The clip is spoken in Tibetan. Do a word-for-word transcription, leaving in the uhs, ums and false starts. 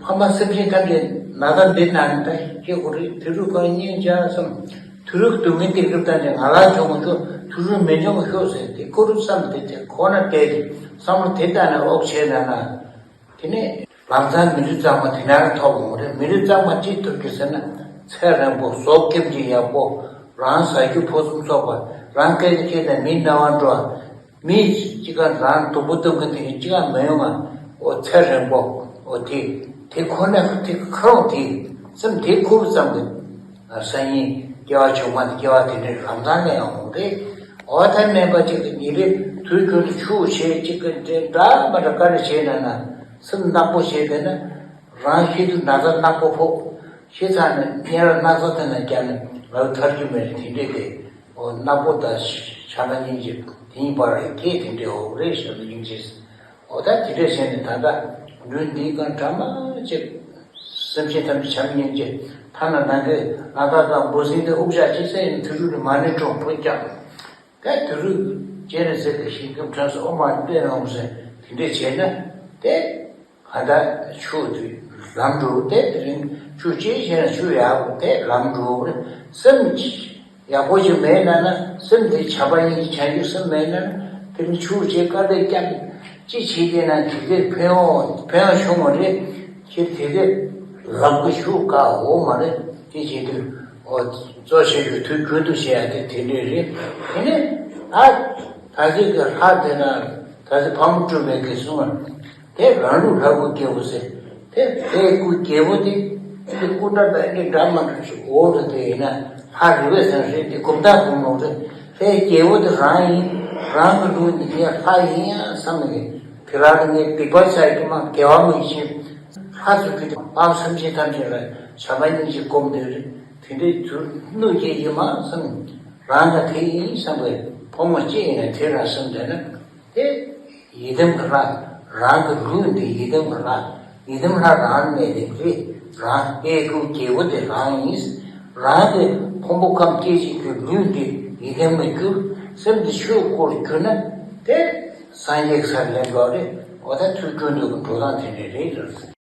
ཕ་མ་སེམས་ཅན་ཐམས་ཅད་ན་ཚ་འདི་ན་ནི་ད་སྐྱེ་དགོས་རེད། དུས་རབས་གང་སྙིང་རྗེ་བསམ། དུས་རབས་སྡུག་བསྔལ་དེ་སྒྲུབ་སྟངས་དེ་ང་ལ་བྱུང་མི་ཆོག་དུས་རབས་མི་འབྱུང་ཤོག་ཟེར་དེ་ཁོ་རུ་བསམ་དེ་དེ་ཁོ་ན་བལྟས་ཏེ་བསམ་བློ་དེ་ལྟ་ན་ཨོག་བྱས་ན་ན། དེ་ནས་ལམ་སང་མི་རིགས་གཙང་མ་དེ་ན་ར་ཐོབ་འོང་རེད། མི་རིགས་གཙང་མ་ཅི་ཐུབ་ཀྱི་ཟེར་ན། ཚེ་རིང་པོ་གཟུགས་ཁྱིམ་གྱི་ཡག་པོ། རང་ཟ་རྒྱུ་ཕུན་སུམ་ཚོགས་པ། རང་སྐད་ཆ་ཁྱེད་དང་མིའི་རྣ་བར་འགྲོ་བ། མི་གཅིག་ག་རང་སྡུག་པོ་སྟོན་མཁན་དེ་གཉིས་གཅིག་ག་མི་ཡོང་ང་། འོ་ཚེ་རིང་པོ། འོ་དེ་དེ་ཁོ་ན་དེ་ཁ་རོག་དེ་སེམས་དེ་ཁུར་ཙམ་གྱི་སང་ཉིན་སྐྱེ་བ་བྱུང་མ་དེ་སྐྱེ་བ་དེ་འདྲའི་ལམ་སང་ལ་ཡང་འོང་རེད། འོ་ད་སྨན་པ་གཅིག་གི་ཉིན་རེ་དུས་རྒྱུན་དུ་ཆུ་བྱས་གཅིག་གི་འདྲ་འདྲ་མ་འདྲ་ག་རེ་བྱས་ན་ན་སེམས་ནག་པོ་བྱས་པས་ན། རང་ཤི་དུས་ན་ཚ་ནག་པོ་ཕོག་ཤི་ཚར་ནས་གཉེན་ར་སྣག་ཚ་དེ་ན་བརྒྱབ་ནས་ལག་ཐར་རྒྱུ་མེད་རེད། དེ་འདྲས་དེ་འོ་ནག་པོ་དང་ཤ་ན་སྙིང་རྗེ་དེ་ཡིན་པར་རེད། ཁྱེད་དེ་འདྲས་འོ་རེད་ཤ་ན་སྙིང་རྗེ། འོ་ད་དེ་འདྲས་བྱས་ནས་ད་ལྟ་ལུས་འདིའི་སྒང་གྲ་མ་ཅིག་སེམས་ཅན་ཐམས་ཅད་བྱམས་སྙིང་རྗེ་ཐ་ན་ནང་གི་ཨ་ཁ་དང་འབུ་སྲིན་དེ་དབུགས་ཞག་ཅིག་ཟེར་ཡིན་དུས་རུ་ནི་མ་ཎི་བགྲང་ཕོད་ཀྱང་། ད་དུས་རུ་སྤྱན་རས་གཟིགས་ཀྱི་ཞིང་ཁམས་ཁྲོན་སོ་ཨོ་མ་ཏེ་རང་ཟེར་དེ་འདྲས་བྱས་ན་དེ། ད་ལྟ་ཆུ་དེ་ལམ་འགྲོ་དེ་རིང་ཆུ་ཅི་བྱས་ན་ཆུ་ཡག་པོ་དེ་ལམ་འགྲོ་བ་རེད། སེམས་ཡག་པོ་ཞིག་མེད་ན་ན་སེམས་དེ་བྱམས་པ་ཡིན་གྱི་བྱ་རྒྱུ་སེམས་མེད་ན་ན་དེ་རིང་ཆུ་ཅི་དཀའ་ལས་བརྒྱབ་ཅི་བྱེད་དེ་ན་དེ་དེ་ཕན་ཡོན་ཕན་ཡོན་བྱུང་བ་རེད། ཁྱེད་དེ་དེ་ལམ་གི་ཆུ་དཀའ་འོ་མ་རེད། དེ་བྱེད་དུས་འོ་གཙོ་ཆེ་རྒྱུ་དུས་རྒྱུན་དུ་བྱེད་ཡ་དེ་དེ་འདྲས་རེད། དེ་ནས་ཨ་ད་གཅིག་གི་ལྷ་དེ་ན་ད་གཅིག་ཕ་མ་སྤྲུལ་པའི་གི་གསུང་བ། དེ་རང་ལུགས་ལྷ་སྐུ་རྒྱལ་པོ་ཟེར། དེ་ལྷའི་སྐུ་རྒྱལ་པོ་དེ་དེ་སྐུ་འདྲ་དང་དེ་འདྲ་མ་འདྲ་ཞིག་འོག་ཏུ་དེ་ཡིན་ན་ལྷ་རེད་བས་ཟེར་རེད། དེ་གོམ་སྟབས་གོམ་ནོར་རེད། ལྷའི་རྒྱལ་པོ་དེ་རང་ཡིན། རང་གི་ལུགས་འདི་ངས་ལྷ་ཡིན་ཡང་བསམ་ནས་དེ་རང་ལ་ངས་སྡིག་པ་བྱ་རྒྱུ་མ་དགེ་བ་མི་བྱེད། ལྷ་ཚོ་གི་དེ་ཕ་མ་སེམས་ཅན་ཐམས་ཅད་ལ་བྱམས་པ་སྙིང་རྗེ་སྒོམ་དེ་རེད། དེ་འདྲའི་དུས་གནོད་སྐྱེལ་གྱི་མ་བསམ། རང་ལ་དེ་ཡིན་བསམ་པའི་ཕོ་མོ་སྐྱེ་ཡིན་ན་དེ་རང་བསམ་བསྡད་ན། དེ་ཡི་དམ་གྱི་ལྷ། རང་གི་ལུས་འདི་ཡི་དམ་གྱི་ལྷ། ཡི་དམ་ལྷ་རང་ནས་རེད་རེད། རང་ཨེ་ཁུ་རྒྱལ་པོ་དེ་རང་ཡིན། རང་གི་ཕུང་པོ་ཁམས་སྐྱེ་མཆེད་ཀྱི་ལུས་འདི་ཡི་དམ་གྱི་གྱུར། སེམས་འདི་ཆོས་སྐུར་གྱུར་ན་དེ་སངས་རྒྱས་ས་ལེན་པ་རེད། འོ་ད་དུས་རྒྱུན་དུ་གི་འགྲོ་སྟངས་དེ་འདྲ་རེད་ལ།